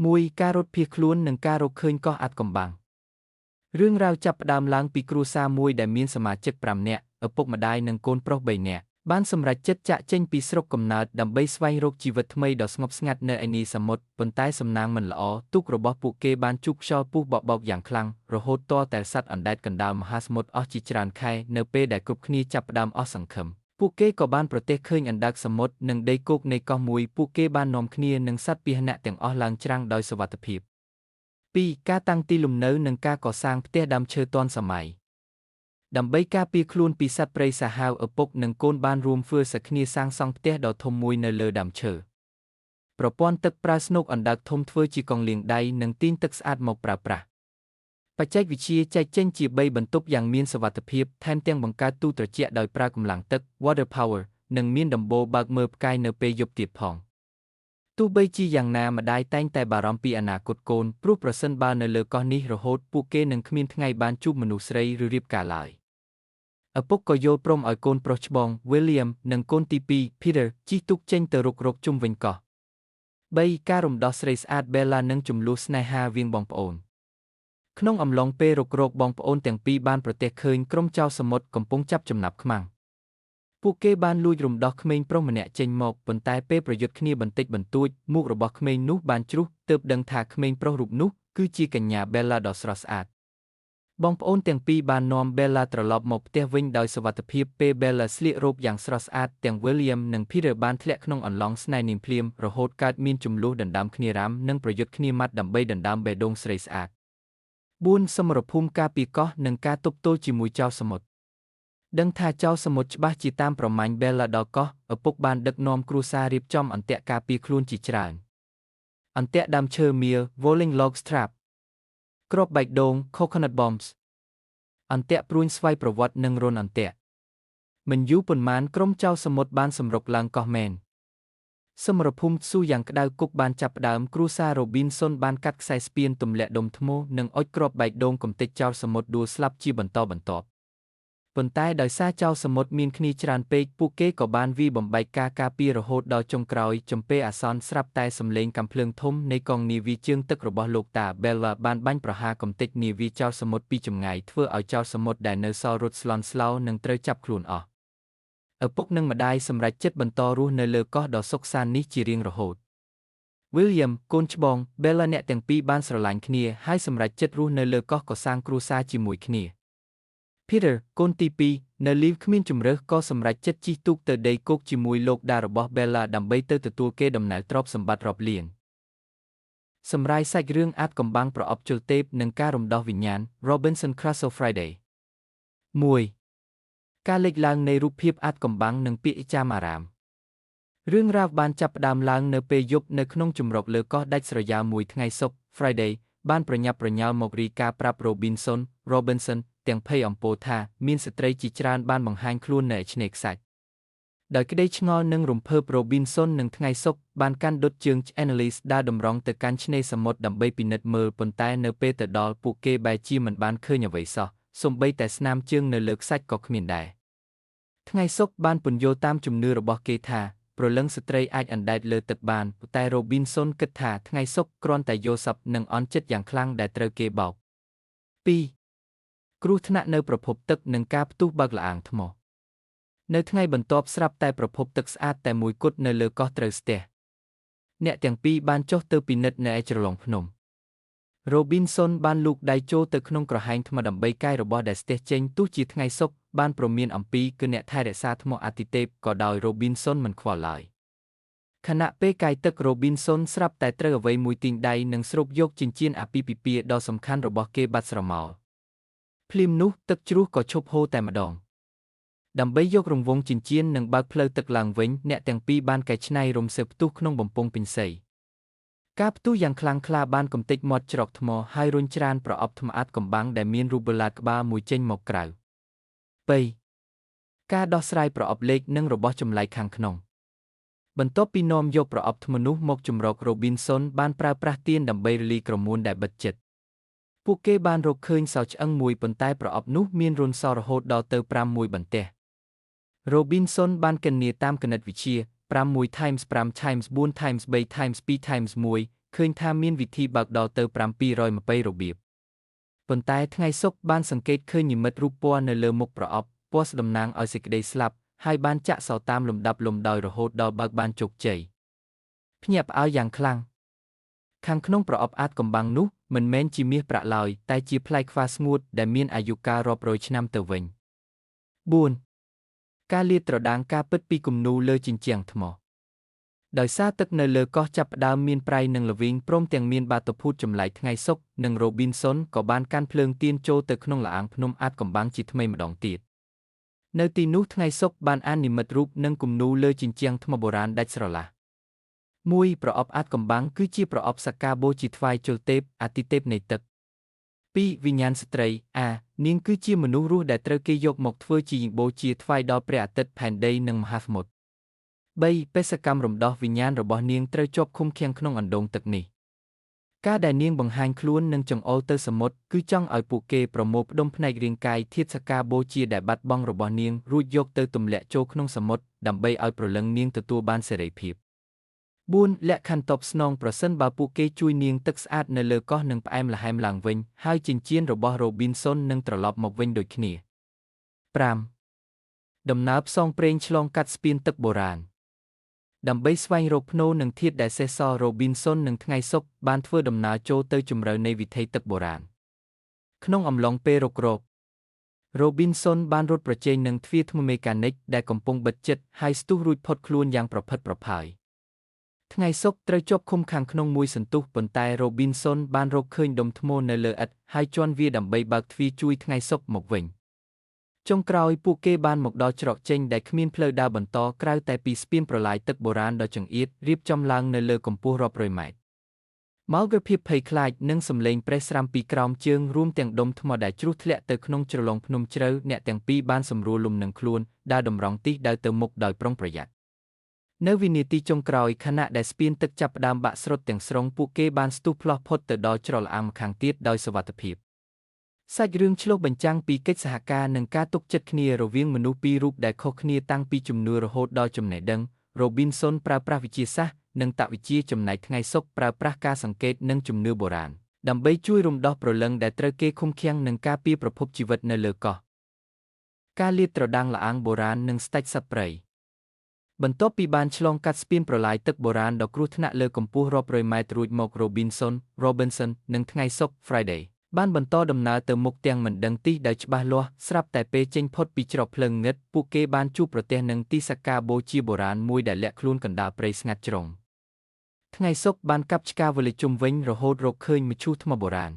1ការរត់ភៀសខ្លួននិងការរកឃើញកោះអាថ៌កំបាំងរឿងរ៉ាវចាប់ផ្ដើមឡើងពីគ្រួសារមួយដែលមានសមាជិក5នាក់ឪពុកម្ដាយនិងកូនប្រុស3នាក់បានសម្រេចចិត្តចាកចេញពីស្រុកកំណើតដើម្បីស្វែងរកជីវិតថ្មីដ៏ស្ងប់ស្ងាត់នៅឯនីសមុទ្រប៉ុន្តែសំណាងមិនល្អទូករបស់ពួកគេបានជួបខ្យល់ពុះបក់បោកយ៉ាងខ្លាំងរហូតទាល់តែសត្វអណ្ដែតកណ្ដាលមហាសមុទ្រអស់ជាច្រើនខែនៅពេលដែលគ្រប់គ្នាចាប់ផ្ដើមអស់សង្ឃឹមពួកគេក៏បានប្រទះឃើញអណ្ដើកសមុទ្រនិងដីគោកនៃកោះមួយពួកគេបាននាំគ្នានិងសត្វពាហនៈទាំងអស់ឡើងច្រាំងដោយសុវត្ថិភាព2ការតាំងទីលំនៅនិងការកសាងផ្ទះដើមឈើទាន់សម័យដើម្បីការពារខ្លួនពីសត្វព្រៃសាហាវឪពុកនិងកូនបានរួមធ្វើសគ្នាសាងសង់ផ្ទះដ៏ធំមួយនៅលើដើមឈើប្រព័ន្ធទឹកប្រើស្នូកអណ្ដើកធំធ្វើជាកង់លាងដៃនិងទាញទឹកស្អាតមកប្រើប្រាស់បច្ចេកវិទ្យាចែកចេញជា3បន្ទប់យ៉ាងមានសុវត្ថិភាពថែមទាំងបង្កើតទូត្រជាក់ដោយប្រើកម្លាំងទឹក water power និងមានដំបូលបើកមើលផ្កាយនៅពេលយប់ទៀតផងទោះបីជាយ៉ាងណាម្ដាយតែងតែបារម្ភពីអនាគតកូនព្រោះប្រសិនបើនៅលើកោះនេះរហូតពួកគេនឹងគ្មានថ្ងៃបានជួបមនុស្សស្រីឬរៀបការឡើយឪពុកក៏យល់ព្រមឲ្យកូនប្រុសច្បង William និងកូនទី2 Peter ជិះទូកចេញទៅរុករកជុំវិញកោះ3ការរំដោះស្រីស្អាត Bella និងជម្លោះស្នេហាវាងបងប្អូនក្នុងអំឡុងពេលរុករកបងប្អូនទាំងពីរបានប្រទះឃើញក្រុមចោរសមុទ្រកំពុងចាប់ចំណាប់ខ្មាំងពួកគេបានលួចរំដោះក្មេងប្រុសម្នាក់ចេញមកប៉ុន្តែពេលប្រយុទ្ធគ្នាបន្តិចបន្តួចមុខរបស់ក្មេងនោះបានជ្រុះទើបដឹងថាក្មេងប្រុសរូបនោះគឺជាកញ្ញា Bella ដ៏ស្រស់ស្អាតបងប្អូនទាំងពីរបាននាំ Bella ត្រឡប់មកផ្ទះវិញដោយសុវត្ថិភាពពេល Bella ស្លៀករ៉ូបយ៉ាងស្រស់ស្អាតទាំង William និង Peter បានធ្លាក់ក្នុងអន្លង់ស្នេហ៍នាងភ្លាមរហូតកើតមានជម្លោះដណ្ដើមគ្នារ៉ាំនិងប្រយុទ្ធគ្នាម៉ាត់ដើម្បីដណ្ដើមបេះដូងស្រីស្អាត4សមរភូមិការពារកោះនិងការទប់ទល់ជាមួយចោរសមុទ្រដឹងថាចោរសមុទ្រច្បាស់ជាតាមប្រមាញ់ Bella ដល់កោះឪពុកបានដឹកនាំគ្រួសាររៀបចំអន្ទាក់ការពារខ្លួនជាច្រើនអន្ទាក់ដើមឈើមៀល Rolling Logs Trap គ្រាប់បែកដូង Coconut Bombs អន្ទាក់ព្រួញស្វ័យប្រវត្តិនិងរន្ធអន្ទាក់មិនយូរប៉ុន្មានក្រុមចោរសមុទ្របានសម្រុកឡើងកោះមែនសមរភូមិស៊ូយ៉ាងក្តៅគគុកបានចាប់ផ្ដើមគ្រួសារ Robinson បានកាត់ខ្សែស្ពានទម្លាក់ដុំថ្មនិងអុចគ្រាប់បែកដូងកំទេចចោរសមុទ្រដួលស្លាប់ជាបន្តបន្ទាប់ប៉ុន្តែដោយសារចោរសមុទ្រមានគ្នាច្រើនពេកពួកគេក៏បានវាយបំបែកការការពាររហូតដល់ចុងក្រោយចំពេលអាសន្នស្រាប់តែសំឡេងកាំភ្លើងធំនៃកងនាវីជើងទឹករបស់លោកតា Bella បានបាញ់ប្រហារកំទេចនាវីចោរសមុទ្រពីចម្ងាយធ្វើឲ្យចោរសមុទ្រដែលនៅសល់រត់ស្លន់ស្លោនិងត្រូវចាប់ខ្លួនអស់ឪពុកនិងម្ដាយសម្រេចចិត្តបន្តរស់នៅលើកោះដ៏សុខសាន្តនេះជារៀងរហូត William កូនច្បង Bella អ្នកទាំងពីរបានស្រឡាញ់គ្នាហើយសម្រេចចិត្តរស់នៅលើកោះកសាងគ្រួសារជាមួយគ្នា Peter កូនទី2នៅលីវគ្មានជម្រើសក៏សម្រេចចិត្តជិះទូកទៅដីគោកជាមួយលោកតារបស់ Bella ដើម្បីទៅទទួលគេដំណើរទ្រព្យសម្បត្តិរាប់លានសម្រាយសាច់រឿងអាថ៌កំបាំងប្រអប់ជលទេពនិងការរំដោះវិញ្ញាណ Robinson Crusoe Friday 1ការលេចឡើងនៃរូបភាពអាថ៌កំបាំងនិងពាក្យចាមអារាមរឿងរ៉ាវបានចាប់ផ្ដើមឡើងនៅពេលយប់នៅក្នុងជម្រកលើកោះដាច់ស្រយាលមួយថ្ងៃសុក្រ Friday បានប្រញាប់ប្រញាល់មករាយការណ៍ប្រាប់ Robinson ទាំងភ័យអំពរថាមានស្ត្រីជាច្រើនបានបង្ហាញខ្លួននៅឯឆ្នេរខ្សាច់ដោយក្តីឆ្ងល់និងរំភើប Robinson និងថ្ងៃសុក្របានកាន់ដុតជើង Annalise ដើរតម្រង់ទៅកាន់ឆ្នេរសមុទ្រដើម្បីពិនិត្យមើលប៉ុន្តែនៅពេលទៅដល់ពួកគេបែរជាមិនបានឃើញអ្វីសោះសូម្បីតែស្នាមជើងនៅលើខ្សាច់ក៏គ្មានដែរថ្ងៃសុក្របានពន្យល់តាមជំនឿរបស់គេថាព្រលឹងស្ត្រីអាចអណ្ដែតលើទឹកបានតែ Robinson គិតថាថ្ងៃសុក្រគ្រាន់តែយល់សប្តិនិងអន់ចិត្តយ៉ាងខ្លាំងដែលត្រូវគេបោក2គ្រោះថ្នាក់នៅប្រភពទឹកនិងការផ្ទុះបើកល្អាងថ្មនៅថ្ងៃបន្ទាប់ស្រាប់តែប្រភពទឹកស្អាតតែមួយគត់នៅលើកោះត្រូវស្ទះអ្នកទាំងពីរបានចុះទៅពិនិត្យនៅឯជ្រលងភ្នំ Robinson បានលូកដៃចូលទៅក្នុងក្រហែងថ្មដើម្បីកាយរបស់ដែលស្ទះចេញទោះជាថ្ងៃសុក្របានព្រមានអំពីគឺអ្នកថែរក្សាថ្មអាទិទេពក៏ដោយ Robinson មិនខ្វល់ឡើយខណៈពេលកាយទឹក Robinson ស្រាប់តែត្រូវអ្វីមួយទាញដៃនិងស្រូបយកចិញ្ចៀនអាពាហ៍ពិពាហ៍ដ៏សំខាន់របស់គេបាត់ស្រមោលភ្លាមនោះទឹកជ្រោះក៏ឈប់ហូរតែម្ដងដើម្បីយករង្វង់ចិញ្ចៀននិងបើកផ្លូវទឹកឡើងវិញអ្នកទាំងពីរបានកែច្នៃរំសេវផ្ទុះក្នុងបំពង់ពីងសីការផ្ទុះយ៉ាងខ្លាំងក្លាបានកំទេចមាត់ច្រកថ្មហើយរុញច្រានប្រអប់ថ្មអាថ៌កំបាំងដែលមានរូបបន្លាតក្បាលមួយចេញមកក្រៅ2ការដោះស្រាយប្រអប់លេខនិងរបស់ចម្លែកខាងក្នុងបន្ទាប់ពីនាំយកប្រអប់ថ្មនោះមកជម្រក Robinson បានប្រើប្រាស់ទៀនដើម្បីរលាយក្រមួនដែលបិទជិតពួកគេបានរកឃើញសោឆ្អឹងមួយប៉ុន្តែប្រអប់នោះមានរន្ធសរហូតដល់ទៅ5មួយបន្ទះ Robinson បានគណនាតាមគណិតវិទ្យា 6 times 5 times 4 times 3 times 2 times 1 ឃើញថាមានវិធីបើកដល់ទៅ720របៀបប៉ុន្តែថ្ងៃសុក្របានសង្កេតឃើញនិមិត្តរូបពណ៌នៅលើមុខប្រអប់ពណ៌តំណាងឲ្យសេចក្តីស្លាប់ហើយបានចាក់សោតាមលំដាប់លំដោយរហូតដល់បើកបានជោគជ័យភ្ញាក់ផ្អើលយ៉ាងខ្លាំងខាងក្នុងប្រអប់អាតកំបាំងនោះមិនមែនជាមាសប្រាក់ឡើយតែជាផ្លែខ្វាស្ងួតដែលមានអាយុកាលរាប់រយឆ្នាំទៅវិញ4ការលាតត្រដាងការពិតពីគំនូរលើជញ្ជាំងថ្មដោយសារទឹកនៅលើកោះចាប់ផ្ដើមមានប្រៃនិងល្វីងព្រមទាំងមានបាតុភូតចម្លែកថ្ងៃសុក្រនិងរ៉ូប៊ីនសុនក៏បានកាន់ភ្លើងទៀនចូលទៅក្នុងល្អាងភ្នំអាតកំបាំងជាថ្មីម្ដងទៀតនៅទីនោះថ្ងៃសុក្របានអាននិមិត្តរូបនិងគំនូរលើជញ្ជាំងថ្មបុរាណដាច់ស្រឡះ1ប្រអប់អាតកំបាំងគឺជាប្រអប់សក្ការបូជាថ្វាយជលទេពអាទិទេពនៃទឹក2វិញ្ញាណស្ត្រីអានាងគឺជាមនុស្សរស់ដែលត្រូវគេយកមកធ្វើជាបូជាថ្វាយដល់ព្រះអាទិត្យផែនដីនិងមហាសមុទ្រ3បេសកកម្មរំដោះវិញ្ញាណរបស់នាងត្រូវជាប់ឃុំឃាំងក្នុងអណ្ដូងទឹកនេះការដែលនាងបង្ហាញខ្លួននិងចង្អុលទៅសមុទ្រគឺចង់ឲ្យពួកគេប្រមូលផ្ដុំផ្នែករាងកាយធាតុសក្ការបូជាដែលបាត់បង់របស់នាងរួចយកទៅទម្លាក់ចូលក្នុងសមុទ្រដើម្បីឲ្យព្រលឹងនាងទទួលបានសេរីភាព4លក្ខខណ្ឌតបស្នងប្រសិនបើពួកគេជួយនាងទឹកស្អាតនៅលើកោះនឹងផ្អែមល្ហែមឡើងវិញហើយចិញ្ចៀនរបស់រ៉ូប៊ីនសុននឹងត្រឡប់មកវិញដូចគ្នា5ដំណើរផ្សងព្រេងឆ្លងកាត់ស្ពានទឹកបុរាណដើម្បីស្វែងរកភ្នូនិងធាតុដែលសេសសល់រ៉ូប៊ីនសុននិងថ្ងៃសុក្របានធ្វើដំណើរចូលទៅជម្រៅនៃវិថីទឹកបុរាណក្នុងអំឡុងពេលរករ៉ូប៊ីនសុនបានរត់ប្រជែងនឹងទ្វារថ្មមេកានិកដែលកំពុងបិទជិតហើយស្ទុះរួចផុតខ្លួនយ៉ាងប្រផិតប្រផើយថ្ងៃសុក្រត្រូវជាប់ឃុំខាងក្នុងមួយសន្ទុះប៉ុន្តែរ៉ូប៊ីនសុនបានរកឃើញដុំថ្មនៅលើឥដ្ឋហើយជាន់វាដើម្បីបើកទ្វារជួយថ្ងៃសុក្រមកវិញចុងក្រោយពួកគេបានមកដល់ច្រកចេញដែលគ្មានផ្លូវដើរបន្តក្រៅតែពីស្ពានប្រឡាយទឹកបុរាណដ៏ចង្អៀតរៀបចំឡើងនៅលើកម្ពស់រាប់រយម៉ែត្រមកពីភាពភ័យខ្លាចនិងសំឡេងប្រេះស្រាំពីក្រោមជើងរួមទាំងដុំថ្មដែលជ្រុះធ្លាក់ទៅក្នុងជ្រលងភ្នំជ្រៅអ្នកទាំងពីរបានសម្រួលលំនឹងខ្លួនដើរតម្រង់ទិសដៅទៅមុខដោយប្រុងប្រយ័ត្ននៅវិនាទីចុងក្រោយខណៈដែលស្ពានទឹកចាប់ផ្ដើមបាក់ស្រុតទាំងស្រុងពួកគេបានស្ទុះផ្លោះផុតទៅដល់ច្រកល្អាងម្ខាងទៀតដោយសុវត្ថិភាពសាច់រឿងឆ្លុះបញ្ចាំងពីកិច្ចសហការនិងការទុកចិត្តគ្នារវាងមនុស្សពីររូបដែលខុសគ្នាតាំងពីជំនឿរហូតដល់ចំណេះដឹងរ៉ូប៊ីនសុនប្រើប្រាស់វិទ្យាសាស្ត្រនិងតវិជ្ជាចំណែកថ្ងៃសុក្រប្រើប្រាស់ការសង្កេតនិងជំនឿបុរាណដើម្បីជួយរំដោះព្រលឹងដែលត្រូវគេឃុំឃាំងនិងការពារប្រភពជីវិតនៅលើកោះការលាតត្រដាងល្អាងបុរាណនិងស្តេចសត្វព្រៃបន្ទាប់ពីបានឆ្លងកាត់ស្ពានប្រឡាយទឹកបុរាណដ៏គ្រោះថ្នាក់លើកម្ពស់រាប់រយម៉ែត្ររួចមក Robinson និងថ្ងៃសុក្រ Friday បានបន្តដំណើរទៅមុខទាំងមិនដឹងទិសដៅច្បាស់លាស់ស្រាប់តែពេលចេញផុតពីច្រកភ្លើងងឹតពួកគេបានជួបប្រទះនឹងទីសក្ការបូជាបុរាណមួយដែលលាក់ខ្លួនកណ្ដាលព្រៃស្ងាត់ជ្រុងថ្ងៃសុក្របានកាប់ឆ្ការវលិជុំវិញរហូតរកឃើញមឈូសថ្មបុរាណ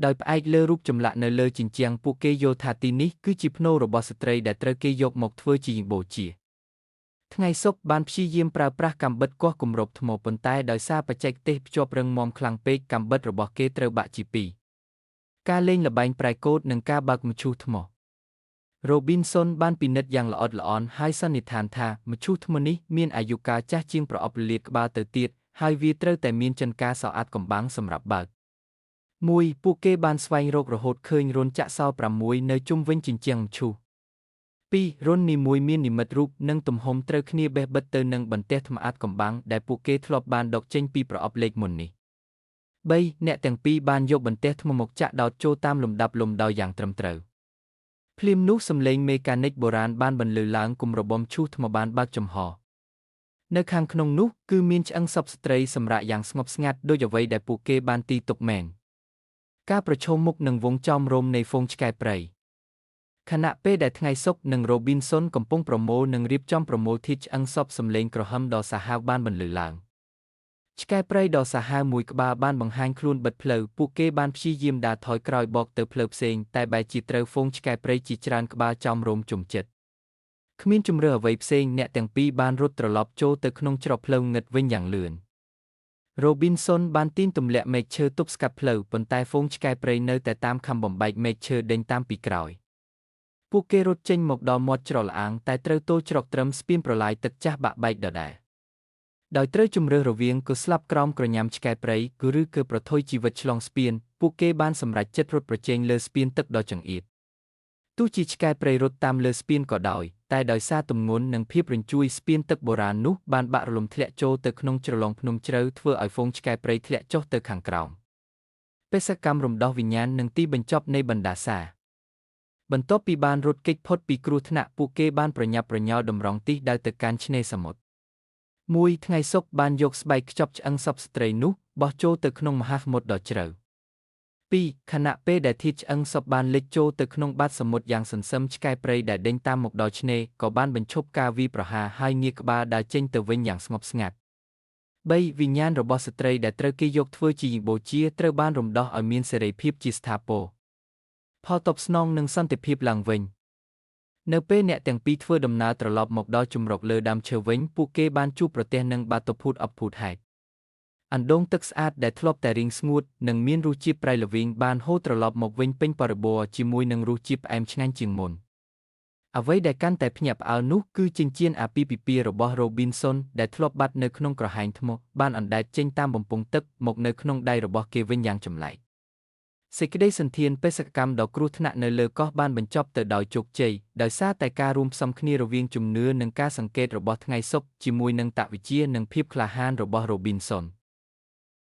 ដោយផ្អែកលើរូបចម្លាក់នៅលើជញ្ជាំងពួកគេយល់ថាទីនេះគឺជាភ្នូររបស់ស្ត្រីដែលត្រូវគេយកមកធ្វើជាបូជាថ្ងៃសុក្របានព្យាយាមប្រើប្រាស់កាំបិតគាស់គម្របថ្មប៉ុន្តែដោយសារបច្ចេកទេសភ្ជាប់រឹងមាំខ្លាំងពេកកាំបិតរបស់គេត្រូវបាក់ជាពីរការលេងល្បែងប្រែកូដនិងការបើកមឈូសថ្មរ៉ូប៊ីនសុនបានពិនិត្យយ៉ាងល្អិតល្អន់ហើយសន្និដ្ឋានថាមឈូសថ្មនេះមានអាយុកាលចាស់ជាងប្រអប់លាតក្បាលទៅទៀតហើយវាត្រូវតែមានចិនការសោអាតកំបាំងសម្រាប់បើក1ពួកគេបានស្វែងរករហូតឃើញរន្ធចាក់សោ6នៅជុំវិញជញ្ជាំងមឈូស2រន្ធនីមួយមាននិមិត្តរូបនិងទំហំត្រូវគ្នាបេះបិទទៅនឹងបន្ទះថ្មអាតកំបាំងដែលពួកគេធ្លាប់បានដកចេញពីប្រអប់លេខមុននេះ3អ្នកទាំងពីរបានយកបន្ទះថ្មមកចាក់ដោតចូលតាមលំដាប់លំដោយយ៉ាងត្រឹមត្រូវភ្លាមនោះសំឡេងមេកានិកបុរាណបានបន្លឺឡើងគម្របមឈូសថ្មបានបើកចំហនៅខាងក្នុងនោះគឺមានឆ្អឹងសពស្ត្រីសម្រាកយ៉ាងស្ងប់ស្ងាត់ដូចអ្វីដែលពួកគេបានទីទុកមែនការប្រឈមមុខនឹងវងចោមរោមនៃហ្វូងឆ្កែព្រៃខណៈពេលដែលថ្ងៃសុក្រនិងរ៉ូប៊ីនសុនកំពុងប្រមូលនិងរៀបចំប្រមូលធាតុឆ្អឹងសពសំឡេងក្រហមដ៏សាហាវបានបន្លឺឡើងឆ្កែព្រៃដ៏សាហាវមួយក្បាលបានបង្ហាញខ្លួនបិទផ្លូវពួកគេបានព្យាយាមដើរថយក្រោយបកទៅផ្លូវផ្សេងតែបែរជាត្រូវហ្វូងឆ្កែព្រៃជាច្រើនក្បាលចោមរោមជុំចិត្តគ្មានជម្រើសអ្វីផ្សេងអ្នកទាំងពីរបានរត់ត្រឡប់ចូលទៅក្នុងច្រកផ្លូវងឹតវិញយ៉ាងលឿនរ៉ូប៊ីនសុនបានទាញទម្លាក់មែកឈើទប់ស្កាត់ផ្លូវប៉ុន្តែហ្វូងឆ្កែព្រៃនៅតែតាមខំបំបែកមែកឈើដេញតាមពីក្រោយពួកគេរត់ចេញមកដល់មាត់ច្រកល្អាងតែត្រូវទល់ច្រកត្រឹមស្ពានប្រឡាយទឹកចាស់បាក់បែកដដែលដោយត្រូវជម្រើសរវាងគឺស្លាប់ក្រោមក្រញាំឆ្កែព្រៃគឺឬគឺប្រថុយជីវិតឆ្លងស្ពានពួកគេបានសម្រេចចិត្តរត់ប្រជែងលើស្ពានទឹកដ៏ចង្អៀតទោះជាឆ្កែព្រៃរត់តាមលើស្ពានក៏ដោយ តែដោយសារទម្ងន់ និងភាពរញ្ជួយ ស្ពានទឹកបុរាណនោះបានបាក់រលំធ្លាក់ចូលទៅក្នុងជ្រលងភ្នំជ្រៅ ធ្វើឲ្យហ្វូងឆ្កែព្រៃធ្លាក់ចុះទៅខាងក្រោម បេសកកម្មរំដោះវិញ្ញាណនិងទីបញ្ចប់នៃបណ្ដាសា បន្ទាប់ពីបានរត់គេចផុតពីគ្រោះថ្នាក់ ពួកគេបានប្រញាប់ប្រញាល់តម្រង់ទិសដៅទៅកាន់ឆ្នេរសមុទ្រ មួយថ្ងៃសុក្របានយកស្បែកខ្ចប់ឆ្អឹងសពស្ត្រីនោះបោះចូលទៅក្នុងមហាសមុទ្រដ៏ជ្រៅ 2 ខណៈពេលដែលធាតុឆ្អឹងសពបានលិចចូលទៅក្នុងបាតសមុទ្រយ៉ាងសន្សឹម ឆ្កែព្រៃដែលដេញតាមមកដល់ឆ្នេរក៏បានបញ្ឈប់ការវាយប្រហារហើយងាកក្បាលដើរចេញទៅវិញយ៉ាងស្ងប់ស្ងាត់ 3 វិញ្ញាណរបស់ស្ត្រីដែលត្រូវគេយកធ្វើជាបូជាត្រូវបានរំដោះឲ្យមានសេរីភាពជាស្ថាពរ ផលតបស្នងនិងសន្តិភាពឡើងវិញ នៅពេលអ្នកទាំងពីរធ្វើដំណើរត្រឡប់មកដល់ជម្រកលើដើមឈើវិញ ពួកគេបានជួបប្រទះនឹងបាតុភូតអភូតហេតុ អណ្ដូងទឹកស្អាតដែលធ្លាប់តែរីងស្ងួត និងមានរសជាតិប្រៃល្វីងបានហូរត្រឡប់មកវិញពេញបរិបូរណ៍ជាមួយនឹងរសជាតិផ្អែមឆ្ងាញ់ជាងមុន អ្វីដែលកាន់តែភ្ញាក់ផ្អើលនោះគឺចិញ្ចៀនអាពាហ៍ពិពាហ៍របស់ រ៉ូប៊ីនសុន ដែលធ្លាប់បាត់នៅក្នុងក្រហែងថ្ម បានអណ្ដែតចេញតាមបំពង់ទឹកមកនៅក្នុងដៃរបស់គេវិញយ៉ាងចម្លែក សេចក្តីសន្ធានបេសកកម្មដ៏គ្រោះថ្នាក់នៅលើកោះបានបញ្ចប់ទៅដោយជោគជ័យ ដោយសារតែការរួមផ្សំគ្នារវាងជំនឿនិងការសង្កេតរបស់ថ្ងៃសុក្រជាមួយនឹងតវិជ្ជានិងភាពក្លាហានរបស់ រ៉ូប៊ីនសុន។